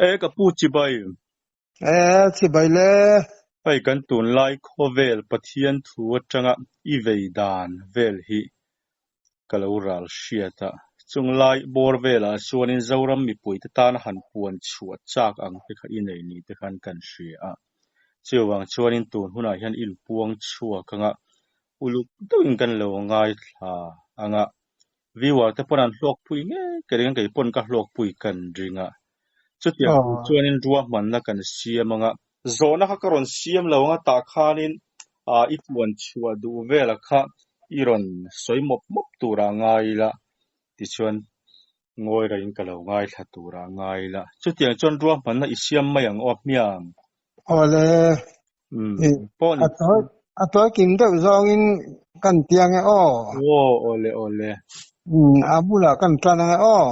E ka pu chibai. E chibai le. Hei kan tunlai khawvel Pathian thu atanga i vei dan vel hi ka lo ral hriat a. Chunglai bawr velah chuanin Zoram mipuite tana han puan chhuah chak ang te kha i nei ni te khan kan hria a. Chuvang chuanin tun hunah hian inpuang chhuak anga uluk deuhin kan lo ngaithla anga viewer te pawn an hlawkpui ngei ka ring a, kei pawn ka hlawkpui kan ring a. Chutiang tur chuanin ruahmanna kan siam anga zawhna kha ka rawn siam lo anga tah khanin i puan chhuah duh vela kha i rawn sawi mawp mawp turah ngai ila tichuan ngawi raiin ka lo ngaithla turah ngai ila. Chutiang chuan ruahmanna i siam mai ang aw hmiang. Awle, Pawh ni. A tawi kim deuh zawngin kan tiang e aw. Aw, awle awle. A bulah kan tan ang e aw.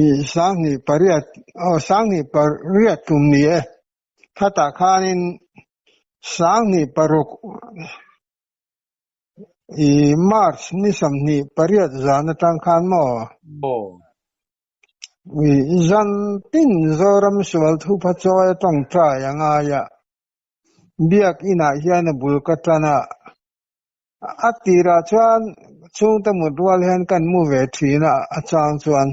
I sanghnih pariat, aw sanghnih pariat kum ni e. Khatah khanin sanghnih paruk i March ni sawmhnih pariat zan atang khan maw? Aw. I zan tin Zoram sual thupha chawi a tawngtai a ngai a. Biak inah hian a bul ka tan a. A tirah chuan chhungte mut rual hian kan mu ve thin a, a chang chuan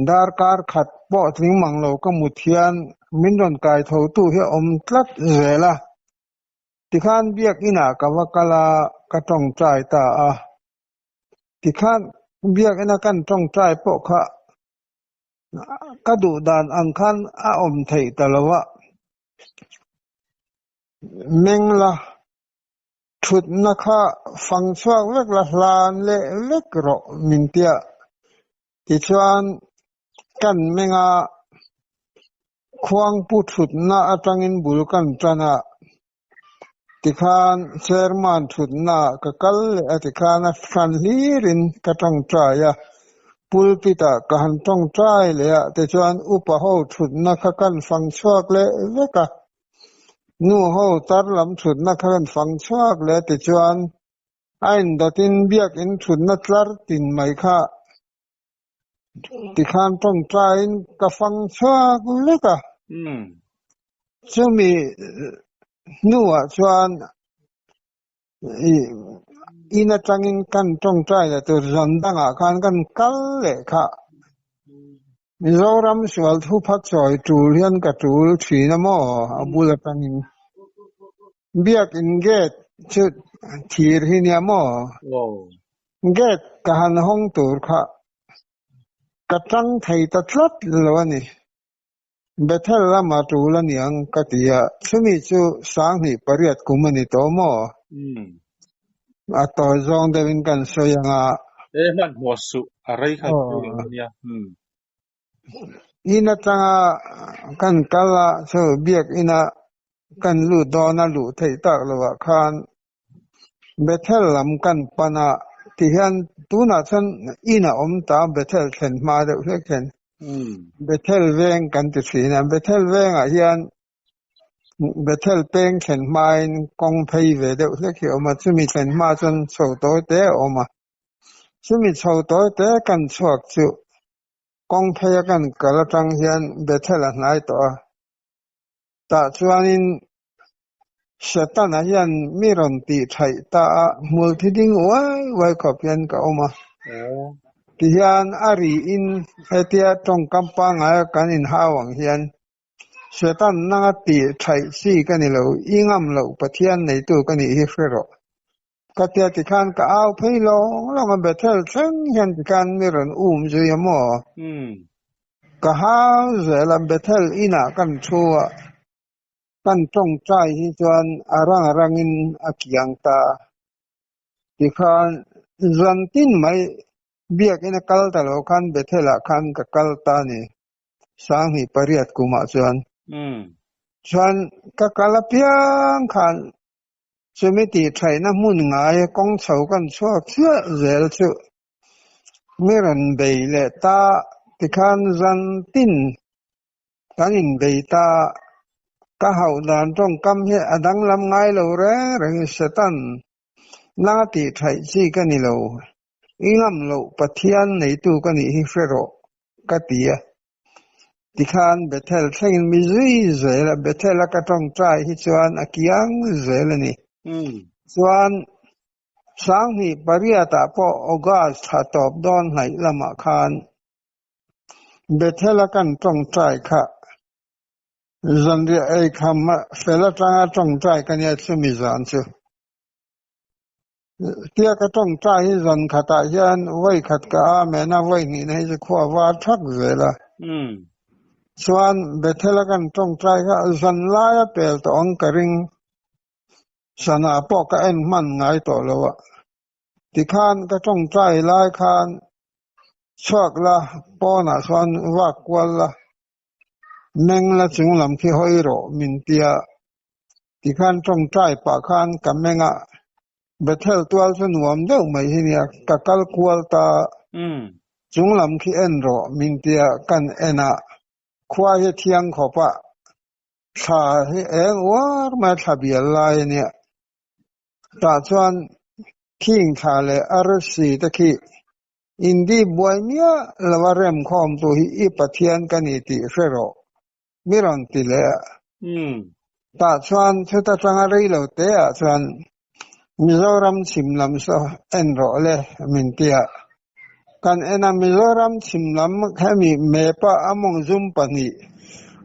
darkar khat pawh tling mang lo ka mut hian min rawn kai tho tu hi a awm tlat zel a. Tikhan biak inah ka va kal a, ka tawngtai ta a. Tikhan biak ina kan tawngtai pawh kha ka duh dan ang khan a awm theih ta lo a. Meng la, thutna kha fang chhuak vek la hlan leh vek rawh min tia. Tichuan kan meng a, khuangpu thutna atangin bul kan tan a. Tikhan chairman thutna ka kal leh a tikhan a hran hlirin ka tawngtai a, pulpit ah ka han tawngtai leh a tichuan upa ho thutna kha kan fang chhuak leh vek a, nu ho tar lam thutna kha kan fang chhuak leh a tichuan a indawtin biakin thutna tlar tin mai kha tikhan tawngtaiin ka fang chhuak vek a. Chumi hnuah chuan in atangin kan tawngtai leh tur zawn dangah khan kan kal leh kha. Mizoram sual thupha chawi tul hian ka tul thin a maw a bul atangin. Biakin gate chu thir hi nia maw? Gate ka han hawng tur kha ka tang thei ta tlat lo a ni. Bethel lama tul a niang ka ti a, chumi chu sanghnih pariat kum a ni tawh maw? A tawi zawng deuhin kan sawi ang a. E hmanhmawh suh, a rei kha rei lo a nia. In atanga kan kal a, chu biakina kan lut dawn a luh theih tak lovah khan Bethel lam kan pan a, tihian tunah chuan in a awm ta Bethel thlen hma deuh hlek hian Bethel veng kan ti thin a, Bethel vengah hian Bethel peng thlen hmain kawng phei ve deuh hlek hi a awm a, chumi thlen hma chuan chho tawi te a awm a, chumi chho tawi te kan chhuak chu kawng phei a kan kal atang hian Bethel a hnai tawh a, tah chuanin Setana hian mi rawn tih thaih ta a, hmul thi ding uai uai khawp hian ka awm a. Tihian a riin hetia tawngkam pangngaia kan inhau ang hian Setan nanga tih thaih chi ka ni lo, i ngam loh Pathian neitu ka nih hi hre rawh. Ka tia tikhan ka au phei lawng lawng a, Bethel thleng hian tikhan mi rawn um zui a maw? Ka hau zel a, Bethel inah kan thu a. Kan tawngtai hi chuan a rang a rangin a kiang ta. Tikhan zan tin mai biakin a kal ta lo khan Bethel-ah khan ka kal ta a ni, sanghnih pariat kumah chuan. Chuan ka kal apiang khan chumi tih thaihna hmun ngai kawng chho kan chhuak chiah zel chu mi rawn bei leh ta. Tikhan zan tin Kan inbei ta, ka hauh dan tawngkam hi a danglam ngai lo reng reng i Satan nanga tih thaih chi ka ni lo, i ngam loh Pathian neitu ka nih hi hre rawh, ka ti a. Tikhan Bethel thlengin mi zui zel a, Bethel a ka tawngtai hi chuan a kiang zel a ni. Chuan Sanghnih pariatah pawh August thla tawp dawn hnaih lamah khan Bethel a kan tawngtai kha zanriah ei kham fel atanga tawngtai ka nia chumi zan chu. Tia ka tawngtai hi zan khatah hian vawi khat ka amen a, vawi hnihna hi chu khua var thak zel a. Chuan Bethel a kan tawngtai kha zan laia pel tawh ang ka ring. Sana pawh ka en hman ngai tawh lo a. Tikhan ka tawngtai lai khan chhuak la, pawnah chuan vak kual la, meng la chung lam khi hawi rawh min tia. Tikhan tawngtai pah khan ka meng a, Bethel tual chu nuam deuh mai hi nia, ka kal kual ta, chung lam khi en rawh min tia kan en a, khua hi thiang khawp a, Thla hi eng uar mai thla bial lai a nia. Tah chuan khing thla leh arsi te khi Indi buai miah lova remkhawm tu hi i Pathian ka ni tih hre rawh mi rawn ti leh a. Tah chuan chuta tanga rei lo te ah chuan Mizoram chhim lam saw en rawh le min ti a. Kan en a Mizoram chhim lam hemi map a a mawng zum pahnih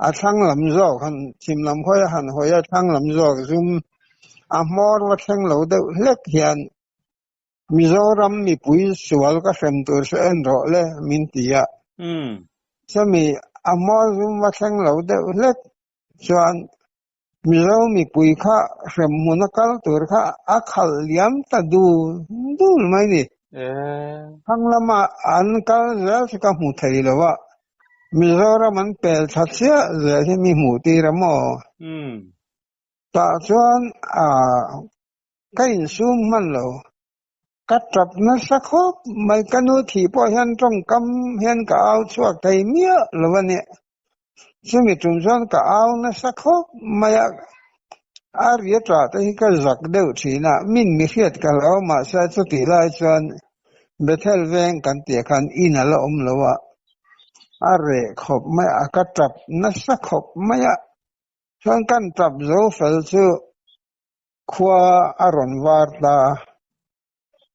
a thlang lam zawk han chhim lam hawi a han hawi a thlang lam zawk zum a hmawr va thleng lo deuh hlek hian Mizoram mipui sual ka hrem tur chu en rawh le min ti a. Chumi a hmawr zum va thleng lo deuh hlek chuan Mizo mipui kha hremhmun a kal tur kha a khalh liam ta dul dul mai ni. Thlang lama an kal zel chu ka hmu thei lo a, Mizoram an pel tha chiah zel hi mi hmuh tir a maw? Tah chuan ka insum hman lo. Ka tap nasa khawp mai, ka nu thih pawh hian tawngkam hian ka au chhuak thei miah lo a nia. Chumi tum chuan ka au nasa khawp mai a, a ria tah te hi ka zak deuh thin a, min mi hriat ka hlau mahse chutih lai chuan Bethel veng kan tih khan in a la awm lo a, a reh khawp mai a, ka tap nasa khawp mai a, chuan kan tap zo fel chu Khua a rawn var ta.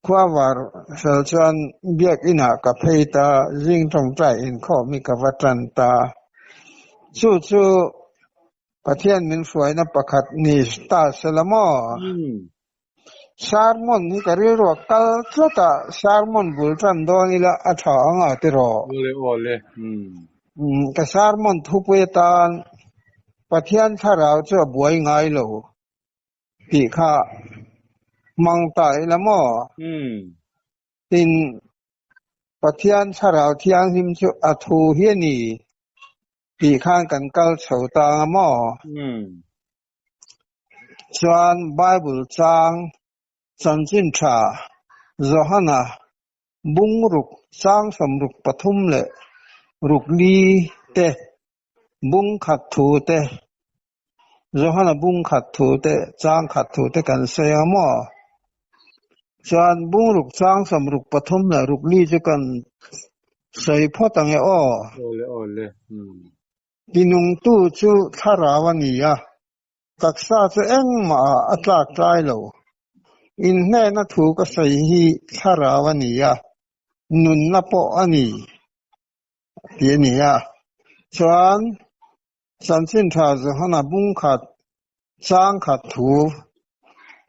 Khua var fel chuan biakinah ka phei ta, zing tawngtai inkhawm hi ka va tan ta. Chu chu Pathian min hruaina pakhat ni ta se la maw? Sermon hi ka rilru a kal tlat a, sermon bul tan dawn ila a tha ang a tiraw? Awle awle. Ka sermon thupui atan Pathian thlarau chu a buai ngai lo. Tih kha hmang ta ila maw? Tin, Pathian Thlarau Thianghlim chu a thu hi a ni tih khan kan kal chho ta anga maw? Chuan Bible chang chanchin tha Johana bung ruk chang sawmruk pathum leh ruk li te bung khat thu te Johana bung khat thu te, chang khat thu te kan sawi ang maw? Chuan bung ruk chang sawm ruk pathum leh ruk li chu kan sawi phawt ang e aw. Awle awle umm. Tinungtu chu thlarau a ni a, taksa chu engmah ah a tlak tlai lo. Inhnehna thu ka sawi hi thlarau a ni a, nunna pawh a ni tih a ni a. Chuan Chanchin tha Johana bung khat, chang khat thu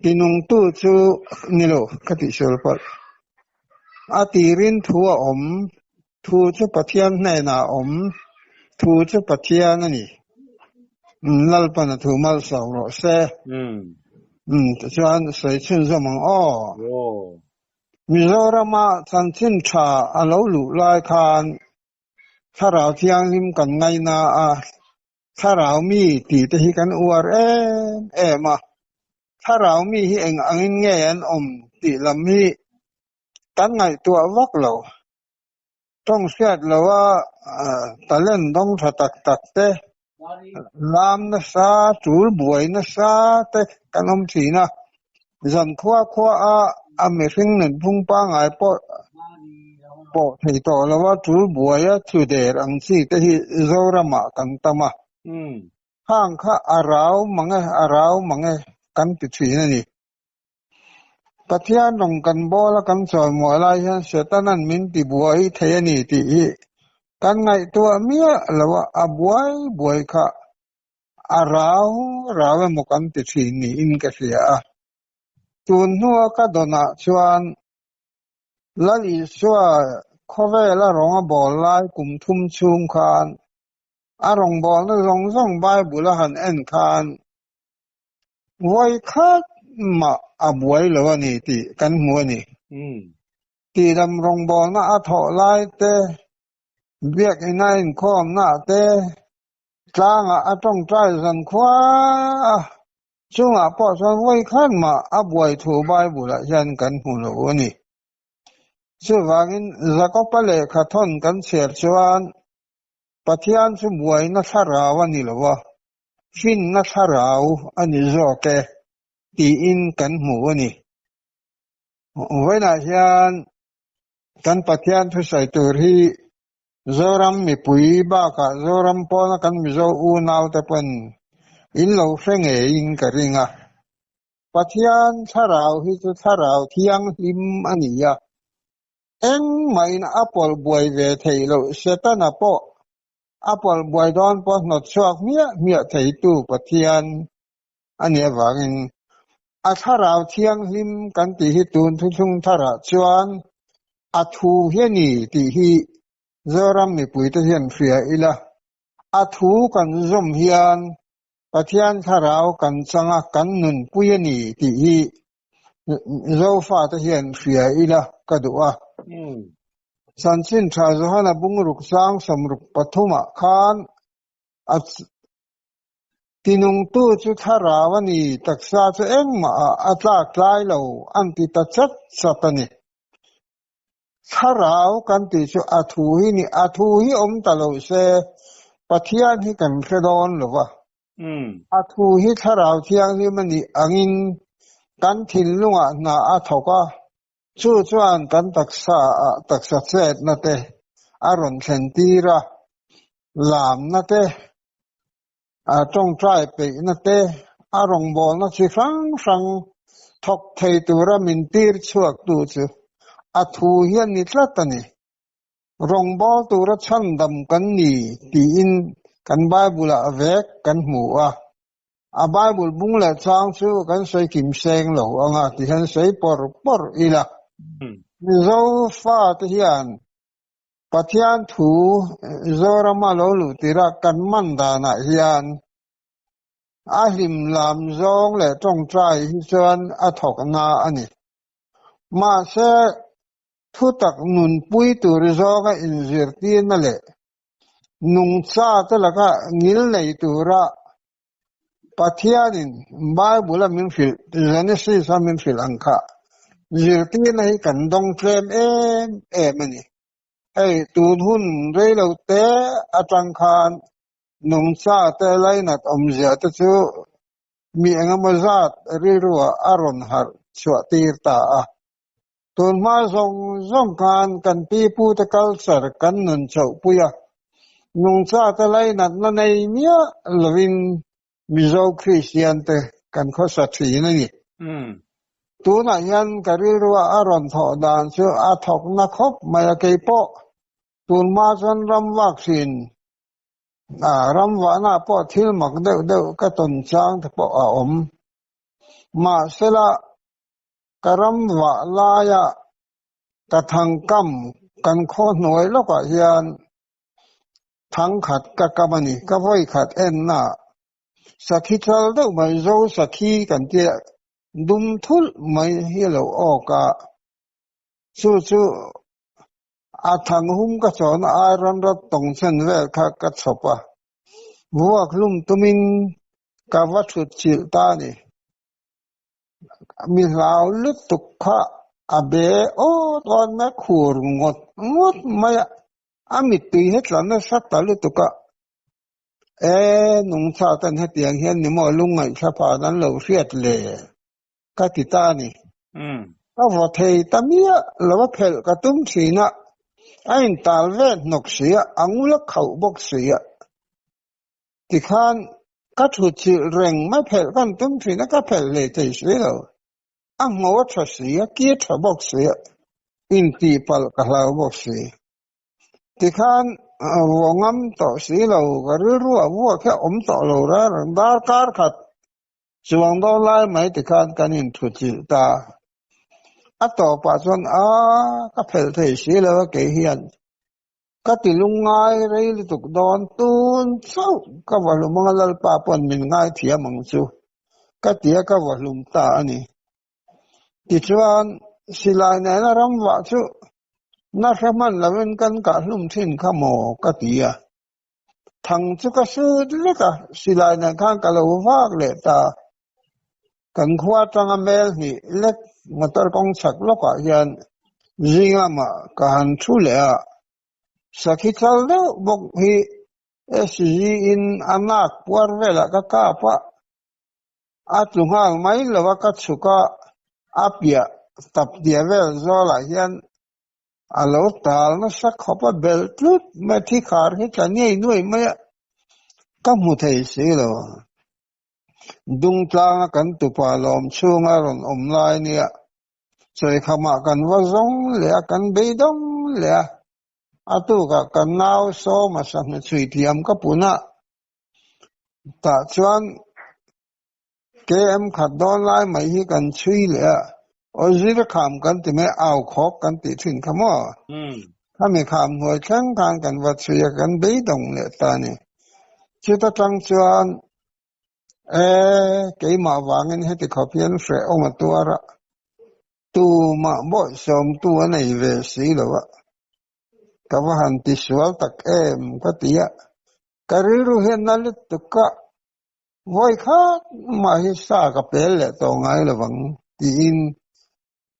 tinungtu chu ni lo ka tih sual palh. A tirin thu a awm, thu chu Pathian hnenah a awm, thu chu Pathian a ni. Lalpan a thu malsawm rawh se. Tichuan sawi chhunzawm ang aw. Mizorama chanchin tha a lo luh lai khan Thlarau Thianghlim kan ngaina a, Thlarau mi tih te hi kan uar em em a, Thlarau mi hi eng angin nge an awm tih lam hi kan ngaihtuah vak lo. Tawng hriat loa talent dawng tha tak tak te, lam nasa, tul buai nasa te kan awm thin a, zan khua khua a a mihring nunphung pangngai pawh. pawh thei tawh lo a, tul buaia tlu der ang chi te hi Zoramah kan tam a. Khang kha a rau mang e, a rau mang e kan ti thin a ni. Pathian rawng kan bawl a kan chawimuah lai hian Setanan min ti buai thei a ni tih hi kan ngaihtuah miah lo a, a buai buai kha a rau rau emaw kan ti thin niin ka hria a. Tun hnua ka dawnah chuan Lal Isua khawvela rawng a bawl lai kum thum chhung khan a rawngbawlna zawng zawng Bible a han en khan vawi khat mah a buai lo a ni tih kan hmu a ni. Tihdam rawngbawlna a thawh lai te, biakina inkhawmna te, tlangah a tawngtai zan khua a, chungah pawh chuan vawi khat mah a buai thu Bible ah hian kan hmu lo a ni. Chuvangin Jakob-a lehkha thawn kan chhiar chuan Pathian chu buaina thlarau a ni lo a, finna thlarau a ni zawk e tiin kan hmu a ni. Vawiinah hian kan Pathian thusawi tur hi Zoram mipui bakah Zoram pawna kan Mizo unaute pawn in lo hre ngeiin ka ring a. Pathian thlarau hi chu thlarau thianghlim a ni a, Engmahin a pawlh buai ve theih loh Setana pawh a pawlh buai dawn pawh hnawt chhuak hmiah hmiah theitu Pathian a nih avangin a Thlarau Thianghlim kan tih hi tun thuthlung tharah chuan a thu hi a ni tih hi Zoram mipuite hian hria ila, a thu kan zawm hian Pathian Thlarau kan chang a, kan nunpui a ni tih hi Zofate hian hria ila ka duh a. Chanchin Tha Johana bungruk sang 63 ah khan a tinungtu chu Thlarau a ni, taksa chu engmah ah a tlak tlai lo an ti ta chat chat a ni. Thlarau kan tih chu a thu hi ni, a thu hi awm ta lo se Pathian hi kan hre dawn lo va. A thu hi Thlarau Thianghlim a nih angin kan thinlungah hna a thawk a, chu chuan kan taksa ah taksa chetna te a rawn thlen tir a, lamna te, a tawngtai peihna te, a rawngbawlna chi hrang hrang thawk thei tura min tir chhuaktu chu a thu hi a ni tlat a ni. Rawngbâwl tura chhandam kan ni tiin kan Bible-ah vek kan hmu a. A Bible bung leh chang chu kan sawi kim seng lo anga ti hian sawi pawr pawr ila. Mizo fate hian Pathian thu Zorama lo luh tira kan man danah hian a hlim lam zawng leh tawngtai hi chuan a thawk na a ni. Mahse, thutak nunpui tur zawnga inzirtirna leh nungcha te laka ngil nei tura Pathianin Bible-a min hrilh, Genesis-a min hrilh ang kha zirtirna hi kan dawng tlem em em a ni. Hei tun hun reilo te atang khan nungcha te lainat awmzia te chu mi engemaw zat rilruah a rawn harh chhuah tir ta a. Tun hma zawng zawng khan kan pipute culture kan nun chauhpui a, nungchate lainatna nei miah lovin Mizo Kristian te kan khawsa thin a ni. Tunah hian ka rilrua a rawn thawh dan chu a thawk na khawp mai a, keipawh tun hma chuan ram vak thin, ram vahna pawh thil mak deuh deuh ka tawn chang te pawh a awm. Mahsela, Ka ram vah laia ka thangkam kan khaw hnuai lawkah hian thangkhat ka kam a ni. Ka vawi khat enna sakhi chal deuh mai zo sakhi kan tia dum thulh mai hi a lo awk a, chu chu a thang hum ka chawhna iron rod tawng chen vel kha ka chhawp a, vuak hlum tumin ka va thut chilh ta a ni. Mi hlau lutuk kha a be awt awt mai, khur ngawt ngawt mai a, a mittui hi tla nasa ta lutuk a, E, nungchak ten hetiang hian ni maw lungngaihthla phan an lo hriat le? ka ti ta a ni. Ka vaw thei ta miah lo a phelh ka tum thin a. A intal ve hnawk si a, a ngul a khauh bawk si a. Tikhan ka thutchilh reng mai phelh kan tum thin a, ka phelh hlei thei si lo. A ngho a tha si a, ki a tha bawk si a, intihpalh ka hlau bawk si. Tikhan vuah ngam tawh si lo, ka rilru ah vuak hi a awm tawh lo reng reng. Darkar khat chuang dawn lai mai tikhan kan inthutchilh ta. A tawpah chuan a ka phelh thei si lo a kei hian ka ti lungngai rei lutuk dawn tun chauh ka va hlum anga Lalpa pawn min ngaithiam ang chu ka ti a ka va hlum ta a ni. Tichuan silai nena ram vah chu na hre hman lovin kan kah hlum thin kha maw ka ti a. Thang chu ka sut vek a, silai nen khan ka lo vak leh ta. Kan khua atanga mel hnih lek motor kawng chhak lawkah hian zing lamah ka han thu leh a, sakhi chal deuh bawk hi SG in a nak puar velah ka kap a, a tlu nghal mai lo a ka chhuk a, a piah tap tia vel zawlah hian A lo tal nasa khawp a belh tlut mai thi khar hi tla ngei nuai mai a, ka hmu thei si lo. Dungtlanga kan tupa lawm chhunga rawn awm lai nia Chawikhamah kan va zawng leh a, kan beidawng leh a, a tukah kan nau sawma sahnu chhui thiam ka pun a, tah chuan KM khat dawn lai mai hi kan chhui leh a, aw zir kham kan ti mai, au khawk kan tih thin kha maw? Khami kham hnuai thleng khan kan va chhui a, kan beidawng leh ta a ni. Chuta tang chuan e, keimah vangin heti khawp hian hrehawm a tuar a, tumah bawihsawmtu a nei ve si lo a, ka va han tisual tak em ka ti a, ka rilru hian na lutuk a. Vawi khat mah hi sa ka pel leh tawh ngai lo vang tiin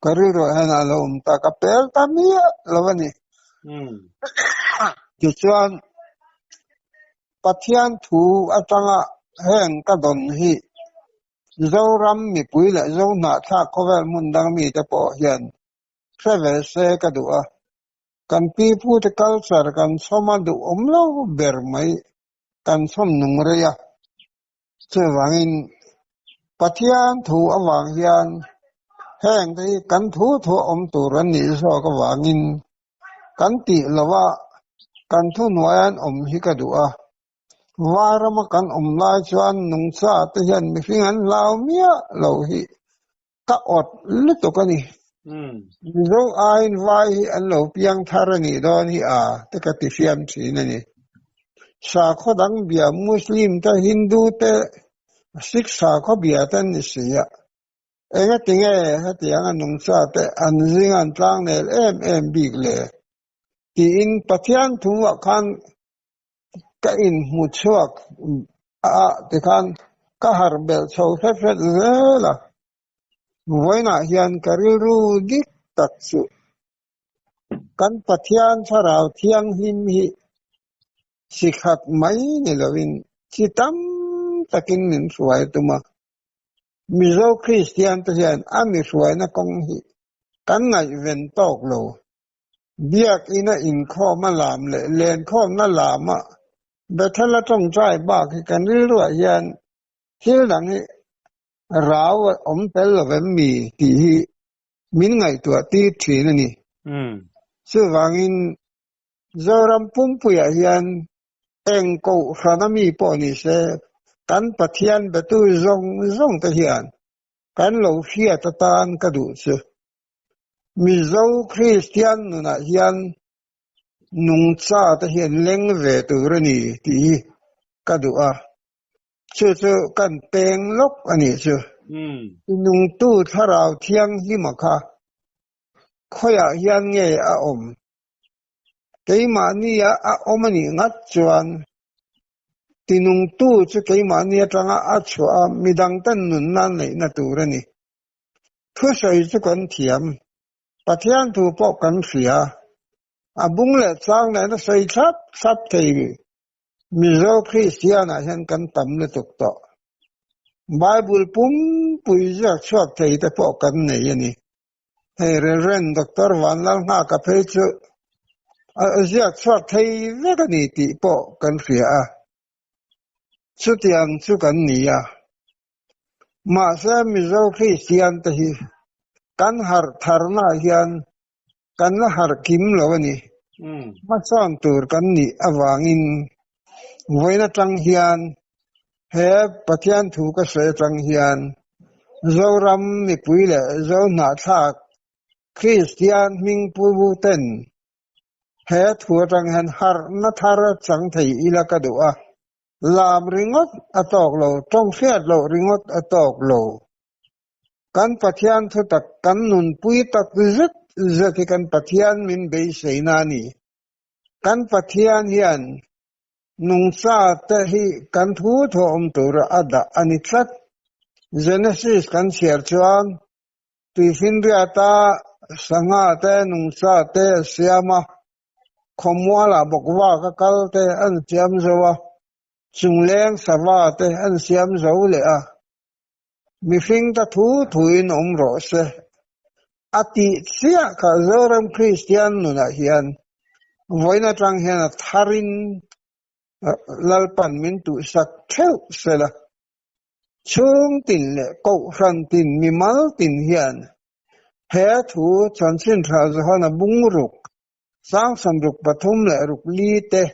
ka rilruah hian a lo awm ta, ka pel ta miah lo a ni. Tichuan, Pathian thu atanga heng ka dawn hi Zoram mipui leh Zohnahthlak khawvel hmun dang mite pawh hian hre ve se ka duh a. Kan pipute culture kan chhawm a duhawm lo ber mai. Kan chhawm nung rei a, chuvangin Pathian thu avang hian heng te hi kan thu thu a awm tur an nih zawk avangin kan tih lova kan thu hnuaia an awm hi ka duh a. Vairama kan awm lai chuan nungcha te hian mihring an hlau miah lo hi ka awt lutuk a ni. Mizo aiin vai hi an lo piang thar a nih dawn hi a te ka ti hriam thin a ni. Sakhaw dang bia Muslim te, Hindu te, Sikh sakhaw bia te an ni si a. Engatinge hetianga nungcha te an zinga an tlangnel em em bik le? Tiin Pathian thu-ah khan ka inhmu chhuak a tikhan ka harh belh chho hret hret zel a, vawiinah hian ka rilru dik tak chu kan Pathian thlarau thianghlim hi chi khat mai ni loin chi tam takin min hruai tum a, Mizo Kristian te hian a mi hruaina kawng hi kan ngaihven tawk lo. Biakina inkhawm a lam leh lenkhawmna lama Bethel a tawngtai bak hi kan rilruah hian thil dang hi rau a awm tel lo vem mi tih hi min ngaihtuah tir thin a ni. Chuvangin Zoram pumpuiah hian eng kohhrana mi pawh ni se kan Pathian betu zawng zawng te hian kan lo hriat atan ka duh chu. Mizo Kristian nunah hian nungcha te hian leng ve tur a ni tih hi ka duh a, chu chu kan peng lawk a nih chu. Nungtu thlarau thianghlima kha khawiah hian nge a awm? Keimahnia a awm a nih ngat chuan tinungtu chu keimahni atanga a chhuah a, midangten nunna neihna tur a ni. Thusawi chu kan thiam, Pathian thu pawh kan hria. A bung leh chang nena sawi thlap thlap thei Mizo Kristianah hian kan tam lutuk tawh. Bible pumpui ziak chhuak thei te pawh kan nei a ni. Hei Rev. Doctor Vanlalnghaka phei chu A ziak chhuak thei vek a ni tih pawh kan hria a. Chutiang chu kan ni a. Mahse Mizo Kristian te hi kan harh tharnaah hian kan la harh kim lo a ni. Hmasawn tur kan nih avangin vawiin atang hian he Pathian thu ka sawi atang hian Zoram mipui leh Zo hnahthlak Kristian hming pu ten he thu atang hian harhna thar chang thei ila ka duh a. Lam ringawt a tawk lo, tawng hriat loh ringawt a tawk lo. Kan Pathian thutak kan nunpui tak zet zet hi kan Pathian min beiseina a ni. Kan Pathian hian nungcha te hi kan thu thawhawm tura a dah a ni tlat. Genesis kan chhiar chuan tuifinriata sangha te nungcha te a siam a, khawmualah bawkvak a kal te an siam zo a, chungleng sava te an siam zo leh a. Mihring ta thu thuin awm rawh se. A tih chiah kha Zoram Kristian nunah hian vawiin atang hian a tharin Lalpan min tuhsak theuh sela. Chhung tin leh Kohhran tin mimal tin hian he thu chanchin tha Johana bungruk sang sawmruk pathum leh ruk li te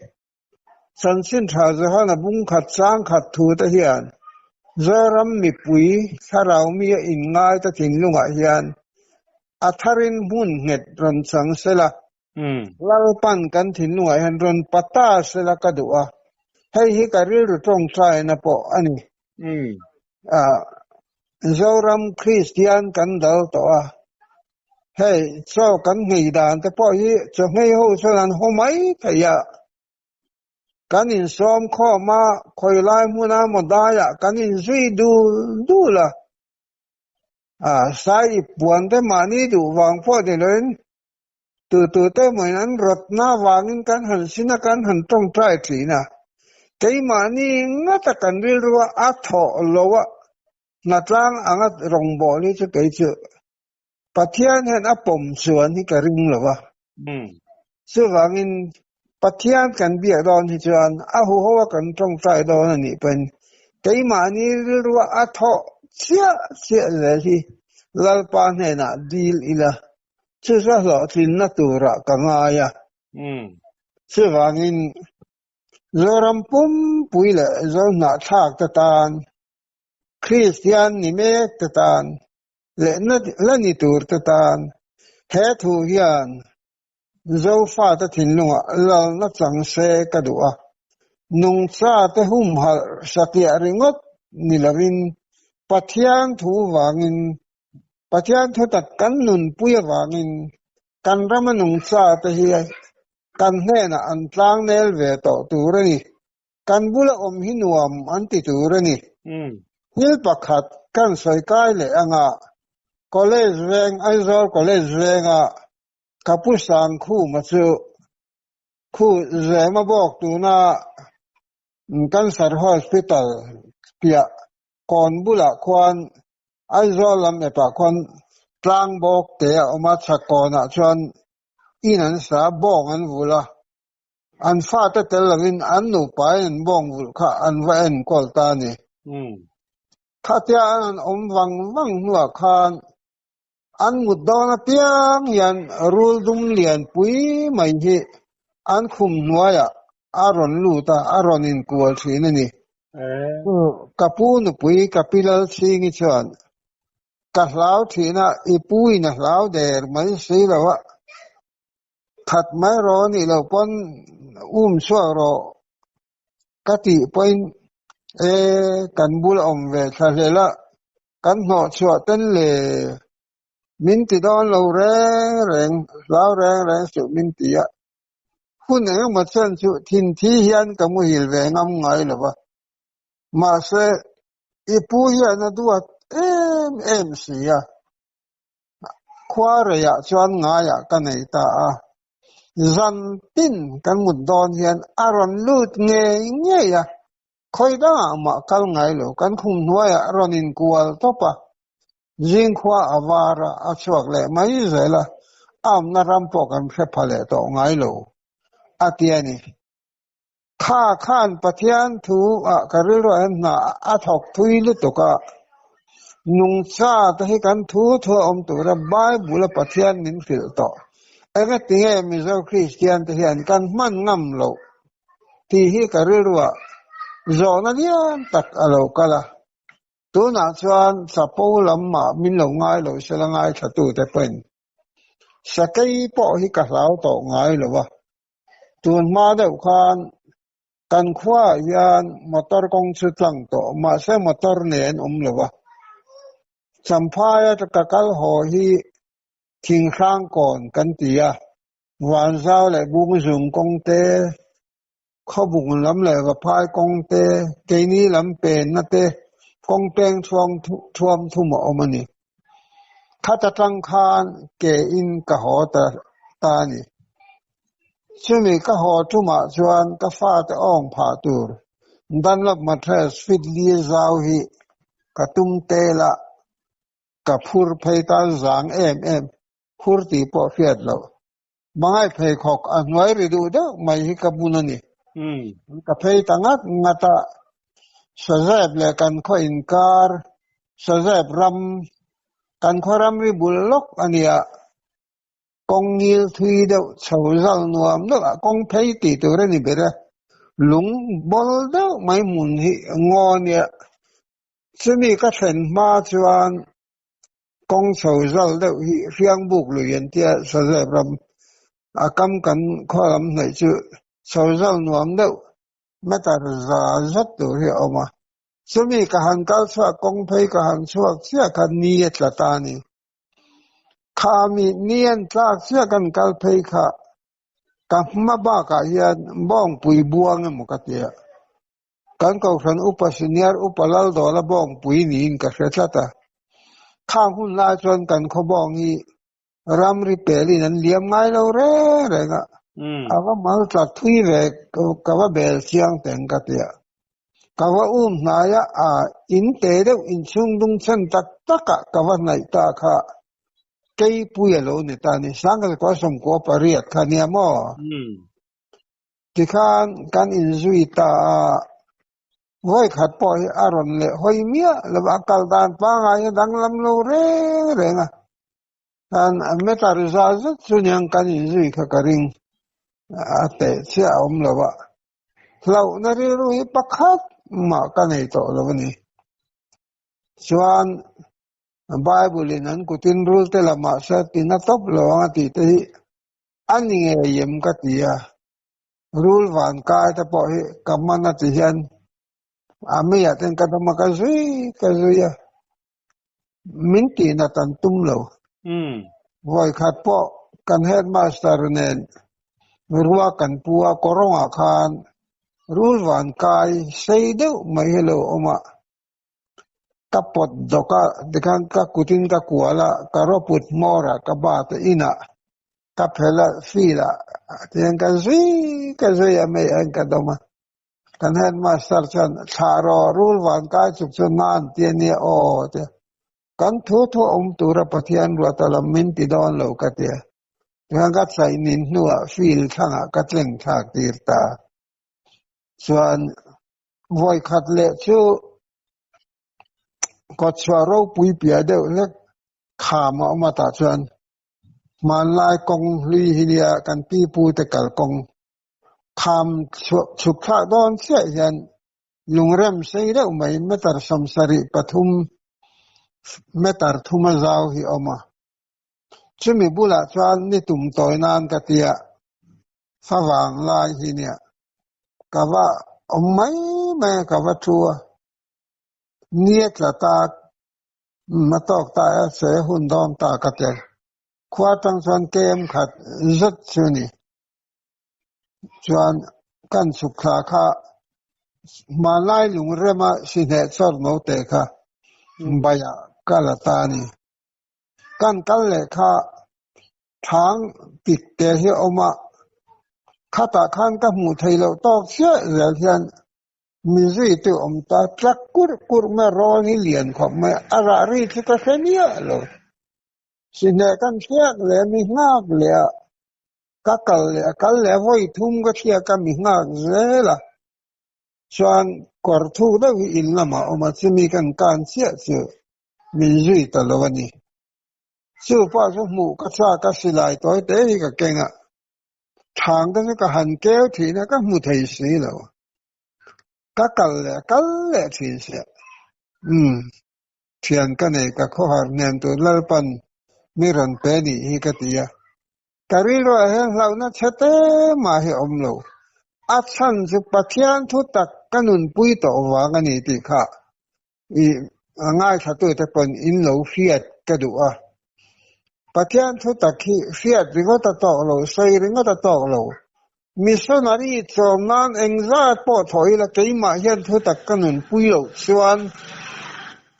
Chanchin tha Johana bungkhat changkhat thu te hian Zoram mipui thlarau mi a inngai ta thinlungah hian a tharin hmun nghet rawn chang sela, Lalpan kan thinlungah hian rawn pa ta sela ka duh a, hei hi ka rilru tawngtaina pawh a ni. Zoram Kristian kan dal tawh a, hei chaw kan nghei dan te pawh hi chaw nghei ho chuan an haw mai thei a, kan insawm khawm a, khawi lai hmuna maw daiah kan inzui dul dul a, sai ip puan te mahni duh vang pawh ni loin Tu tute emawin an rawtna avangin kan han sin a, kan han tawngtai thin a. Keimahni ngata kan rilrua a thawh lo a, hnatlang anga rawngbâwl hi chu kei chu Pathian hian a pawm chuan hi ka ring lo va. Chuvangin Pathian kan biak dawn hi chuan a huho a kan tawngtai dawn a nih pawhin keimahni rilrua a thawh chiah chiah zel hi Lalpa hnenah dil ila Chu chu a hlawhtlinna turah ka ngai a. Chuvangin Zoram pumpui leh Zohnahthlak te tan, Kristian ni mek te tan leh la ni tur te tan he thu hian Zofate thinlungah lalna chang se ka duh a. Nungchate humhalh satliah ringawt ni lovin Pathian thu vangin Pathian thutak kan nunpui avangin kan rama nungcha te hi kan hnenah an tlangnel ve tawh tur a ni. Kan bula awm hi nuam an ti tur a ni. Thil pakhat kan sawi kai leh anga College veng, Aizawl College venga ka pu Sangkhuma chu khu Zema bawk tuna Cancer Hospital piah Kawn bulah khuan Aizawl lam epah khuan tlang bawk te a awm a, chhak kawnah chuan in an sa a, bawng an vulh a, an fate tel lovin an nupain an bawng vulh kha an va enkawl ta a ni. Khatia an han awm vang vang hnuah khan an mut dawn apiang hian rul dum lian pui mai hi an khum hnuaiah a rawn lut a, a rawn inkual thin a ni. Ka pu nupui ka pi Lalchhingi chuan, Ka hlau thin a, i pu in a hlau der mai si lo a, that mai rawh nih loh pawn um chhuak rawh ka tih pawhin e kan bula awm ve thla hlel a, kan hnawh chhuah ten le min ti dawn lo reng reng, hlau reng reng suh min ti a. Hun engemaw chuan chu thinthi hian ka muhil ve ngam ngai lo va. Mahse, i pu hian a duat em em si a. Khua reiah chuan ngaiah ka nei ta a. Zan tin kan mut dawn hian a rawn lut ngei ngei a. Khawi dangah mah kal ngai lo, kan khum hnuaiah a rawn inkual tawp a. Zingkhua a var a, a chhuak leh mai zel a, a awmna ram pawh kan hre pha leh tawh ngai lo. a ti a ni. Kha khan Pathian thu ah ka rilruah hian hna a thawk thui lutuk a, nungcha te hi kan thu thu a awm tura Bible a Pathian min hrilh tawh. Engatinge Mizo Kristian te hian kan hman ngam loh tih hi ka rilruah zawhna lian tak a lo kal a. Tunah chuan chapo lam mah min lo ngai lo sela ngaithlatute pawhin Sakei pawh hi ka hlau tawh ngai lo a. Tun hma deuh khan kan khuaah hian motor kawng chu tlang tawh mahse motor nen an awm lo a. Champhaia ka kal haw hi Thinghrangkawn kan ti a, Vanzau leh Bungzung kawng te, Khawbung lam leh Vaphai kawng te, keini lam penna te kawng peng thuam thum a awm a ni. Khat atang khan ke in ka haw ta ta a ni. Chumi ka haw tumah chuan ka fate awng phah tur Dunlop mattress fit li zau hi ka tum tel a, ka phur phei ta zang em em, phur tih pawh hriat loh. Hmangaih pheikhawk a hnuai ri duh deuh mai hi ka bun a ni. Ka phei ta ngat ngat a, Sazep leh kan khaw inkar, Sazep ram, kan khaw ramri bul lawk a nia, kawng ngil thui deuh chho zal nuam deuh ah kawng phei tih tur a ni ber e, lung bawl deuh mai hmun hi ngaw a nia. Chumi ka thlen hma chuan Kawng chho zal deuh hi Hriangbuk lui an tia Sazep ram a kam kan khaw lam hnaih chu chho zal nuam deuh meter za zet tur hi a awm a. Chumi ka han kal chhuak kawng phei ka han chhuak chiah kha ni a tla ta a ni. Kha mi ni an tlak chiah kan kal phei kha ka hma bakah hian bawngpui buang emaw ka tia. Kan Kohhran Upa Senior Upa Laldawla bawngpui niin ka hre tlat a. Khang hun lai chuan kan khaw bawng hi ramri pelin an liam ngai lo reng reng a, a va mal tlat thui ve ka va bel chiang teng ka ti a. Ka va um hnai a, a in te deuh inchhung dung chen tak takah ka va hnaih ta kha keipui a lo ni ta a ni. Sangkhat 98 kha nia maw? Tikhan kan inzui ta a, vawikhat pawh hi a rawn leh hawi miah lo a, a kal dan pangngai hi a danglam lo reng reng a, kan meter za zet chu niang kan inzui kha ka ring a teh chiah a awm lo a, hlauhna rilru hi pakhat mah ka nei tawh lo a ni. Chuan Bible in an kutin rul te lamah se tina tawp lo ang a tih te hi A ni ngei em ka ti a, rul van kai te pawh hi ka man a ti hian a meiah ten ka dam a, ka zui ka zui a, min tihnat an tum lo. Vawikhat pawh kan headmaster nen rua kan pu a, kawrawngah khan rul van kai sei deuh mai hi lo awm a, Ka pawt dawk a, tikhan ka kutin ka kual a, ka rawput hmawr a, ka bat a, inah ka phel a, field ah tihian ka zui ka zui a, mei ah ka dawm a. Kan headmaster chuan thlah rawh rul van kai chuk chu na an ti a nia aw a ti a. Kan thu thu awm tura Pathian ruat a lam min ti dawn lo ka ti a. Tikhan ka tlaih nin hnuah field thlangah ka tleng thlak tir ta a. Chuan Vawikhat leh chu kawtchhuah ropui piah deuh hlek kham a awm a tah chuan hmanlai kawng hlui hi nia kan pipu te kalkawng kham chhuk thlak dawn chiah hian lungrem sei deuh mai meter 73 meter thuma zau hi a awm a. Chumi bulah chuan ni tum tawi nan ka tia favang lai hi nia ka va awm mai mai a ka va thu a, ni a tla ta a tawk ta a che hun dawn ta ka ti a, khua atang chuan kem khat zet chu a ni. Chuan kan chhuk thla kha hmanlai lungrema sihneh chawr note kha baiah ka la ta a ni. Kan kal leh kha thang pik te hi a awm a, khatah khan ka hmuh theih loh tawk chiah zel hian mi zuitu awm ta tlak kurh kurh mai a, rawl hi lian khawp mai a, a rah ri chu ka hre miah lo. Sihneh kan hriak leh mi nghak leh a. Ka kal leh a, kal leh a, vawi thum ka thliak a, mi nghak zel a. Chuan kawr thuk deuh hi in lamah a awm a, chumi kan kan chiah chu min zui ta lo a ni. Chu pa chu hmuh ka chak a, silai tawi te hi ka keng a, thang te chu ka han keu thin a, ka hmu thei si lo. Ka kal leh a, kal leh thin sia. Umm, thian ka nei, ka khawhar hnem tur Lalpan mi rawn pe nih hi ka ti a. Ka rilruah hian hlauhna chhe te mah hi a awm lo. A chhan chu Pathian thu tak ka nunpui tawh vang a ni tih kha i ngaithlatute pawn in lo hriat ka duh a. Pathian thu tak hi hriat ringawt a tawk lo, sawi ringawt a tawk lo. Missionary tlawm nan engzat pawh thawh ila keimah hian thu tak ka nunpui loh chuan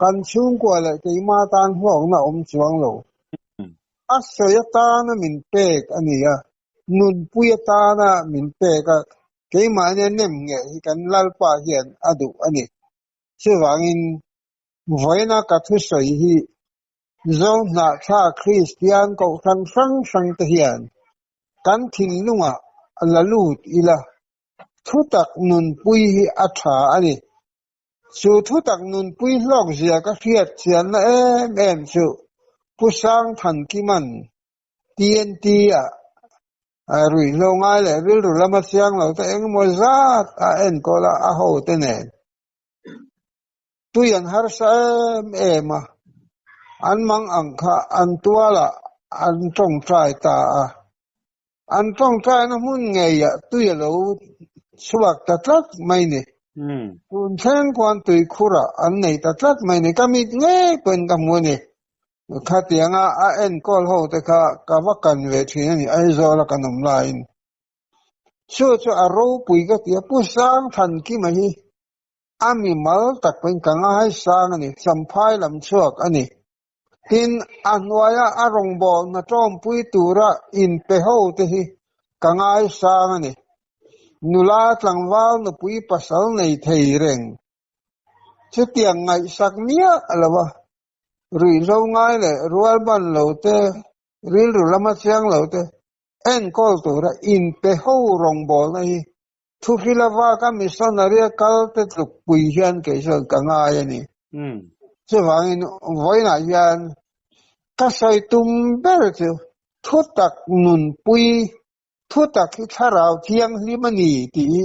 kan chhungkua leh keimah tan hlawkna a awm chuang lo. A sawi atana min pek a ni a, nunpui atana min pek a, keimahnia nem ngeh hi kan Lalpa hian a duh a ni. Chuvangin, vawiina ka thusawi hi Zohnahthlak Kristian kohhran hrang hrangte hian kan thinlungah la lut ila, thutak nunpui hi a tha a ni. Chu thutak nunpui hlawkzia ka hriat chianna em em chu Pu Sangthankima'n TNT-ah ruihhlo ngai leh rilru lama chiang lo te engemaw zat a enkawl a, a hote nen tui an harsa em em a, an mang ang kha an tualah an tawngtai ta a. An tawngtaina hmun ngeiah tui a lo chhuak ta tlat mai ni. Tun thleng khuan tuikhurah an nei ta tlat mai ni. Ka mit ngei pawhin ka hmu a ni. Khatianga a enkawl ho te kha ka va kan ve thin a ni Aizawl a kan awm laiin. Chu chu a ropui ka ti a, Pu Sangthankima hi a mimal tak pawhin ka ngaisang a ni, Champhai lam chhuak a ni. Tin, a hnuaia a rawngbawlna tawmpui tura inpe ho te hi ka ngaisang a ni. Nula tlangval nupui pasal nei thei reng. Chutiang ngaihsak miah lo a, ruihhlo ngai leh rual ban lo te, rilru lama chiang lo te enkawl tura inpe ho rawngbawlna hi Thuhrila vaka missionary a kal te tlukpui hian kei chuan ka ngai a ni. Chuvangin vawiinah hian ka sawi tum ber chu thutak nunpui, thutak hi thlarau thianghlim a ni tih hi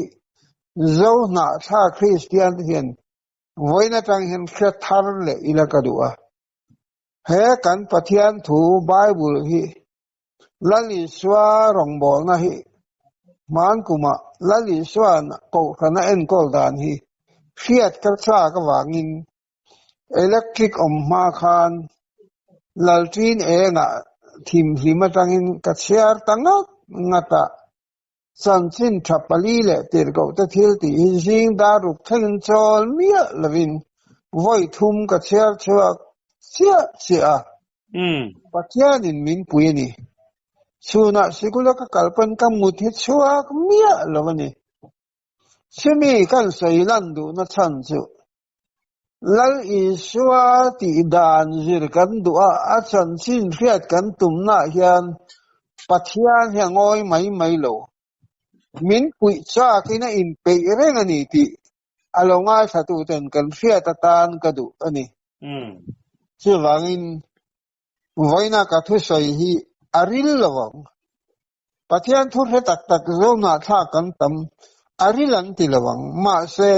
Zohnahthlak Kristian te hian vawiin atang hian hre thar leh ila ka duh a. He kan Pathian thu Bible hi Lal Isua rawngbawlna hi hman kumah Lal Isua'n kohhrana enkawl dan hi hriat ka chak avangin electric awm hma khan Lalṭin engah thimhlim atangin ka chhiar ta ngat ngat a, chanchin tha pali leh tirhkohte thil tih hi zing dar ruk thlengin chawl miah lovin vawi thum ka chhiar chhuak chiah chiah a. Pathianin min pui a ni. Chhunah sikula ka kal pawn ka mut hi chhuak miah lo a ni. Chumi kan sawi lan duhna chhan chu Lal Isua tih dan zir kan duh a, a chanchin hriat kan tumnaah hian Pathian hi a ngawi mai mai lo. Min puih chakin a inpeih reng a ni tih a lo ngaithlatuten kan hriat atan ka duh a ni. Chuvangin vawiina ka thusawi hi a ril lo ang. Pathian thu hre tak tak zohnahthlak kan tam, a ril an ti lo ang. Mahse,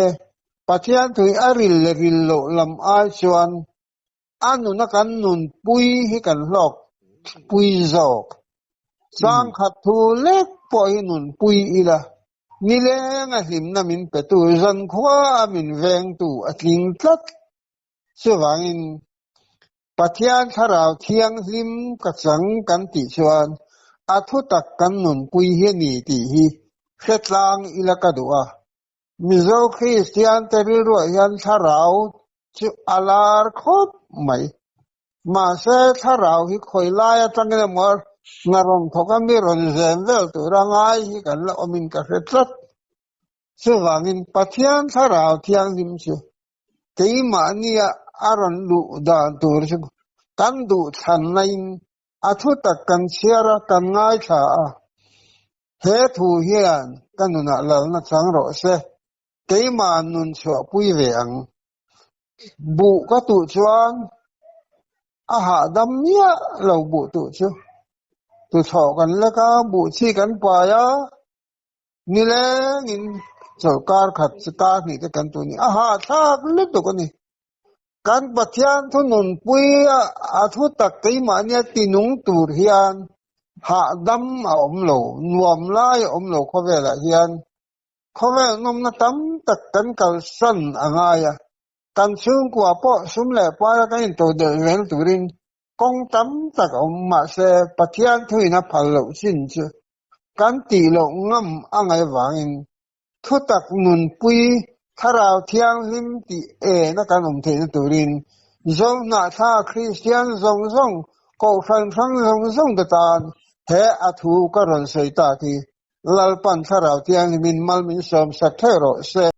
Pathian thu hi a ril leh ril loh lam ai chuan a nuna kan nunpui hi kan hlawk pui zawk. Changkhat thu lek pawh hi nunpui ila, nilenga hlimna min petu, zankhua a min vengtu a tling tlat. Chuvangin, Pathian Thlarau Thianghlim ka chang kan tih chuan a thutak kan nunpui hi a ni tih hi hre tlang ila ka duh a. Mizo Kristian te rilruah hian thlarau chu a lar khawp mai. Mahse, thlarau hi khawi lai atangin emaw hna rawn thawk a mi rawn zem vel tura ngai hi kan la awmin ka hre tlat. Chuvangin Pathian Thlarau Thianghlim chu keimahnia a rawn luh dan tur chu kan duh thlan laiin a thutak kan chhiar a, kan ngaithla a. He thu hian ka nunah lalna chang rawh se, keimah nun chhuahpui ve ang. Buh ka tuh chuan a hahdam miah lo buh tuh chu. Tuchhawh kan lek a, buh chi kan pai a, nilengin chawlhkar khat chu kar hnih te kan tuh ni. A hahthlak lutuk a ni. Kan Pathian thu nunpui a thu tak keimahnia tinung tur hian hahdam a awm lo, nuam lai a awm lo khawvelah hian. Khawvel nawmna tam tak kan kalsan a ngai a, kan chhungkua pawh sum leh paia kan intodelh vel turin kawng tam tak a awm. Mahse, Pathian thuin a phal loh chin chu kan tih loh ngam a ngaih avangin thutak nunpui Thlarau Thianghlim tih ena kan awm theihna turin Zohnahthlak Kristian zawng zawng, Kohhran hrang zawng zawng te tan he a thu ka rawn sawi tak hi Lalpan Thlarau Thianghlimin mal min sawmsak theuh rawh se.